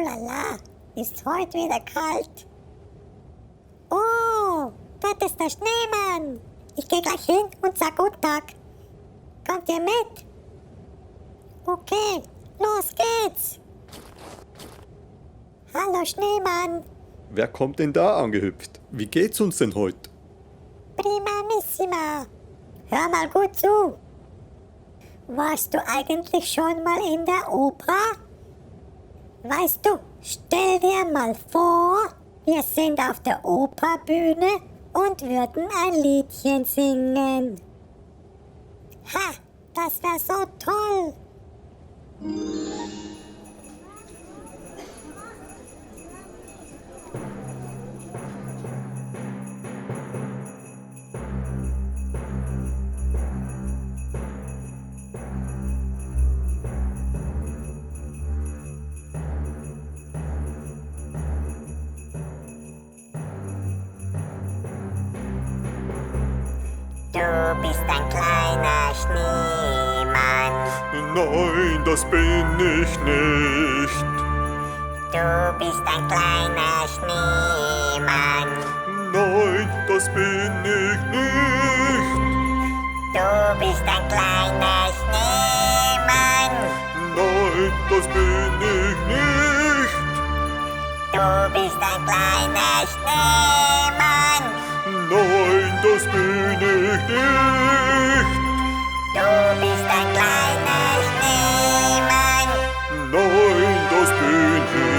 lala, ist heute wieder kalt. Oh, dort ist der Schneemann. Ich gehe gleich hin und sag Guten Tag. Kommt ihr mit? Okay, los geht's. Hallo Schneemann. Wer kommt denn da angehüpft? Wie geht's uns denn heute? Primamissima. Hör mal gut zu. Warst du eigentlich schon mal in der Oper? Weißt du, stell dir mal vor, wir sind auf der Operbühne und würden ein Liedchen singen. Ha, das wär so toll. Du bist ein kleiner Schneemann. Nein, das bin ich nicht. Du bist ein kleiner Schneemann. Nein, das bin ich nicht. Du bist ein kleiner Schneemann. Nein, das bin ich nicht. Du bist ein kleiner Schneemann. Nein, das bin ich nicht. Du bist ein kleiner Schneemann. Nein, das bin ich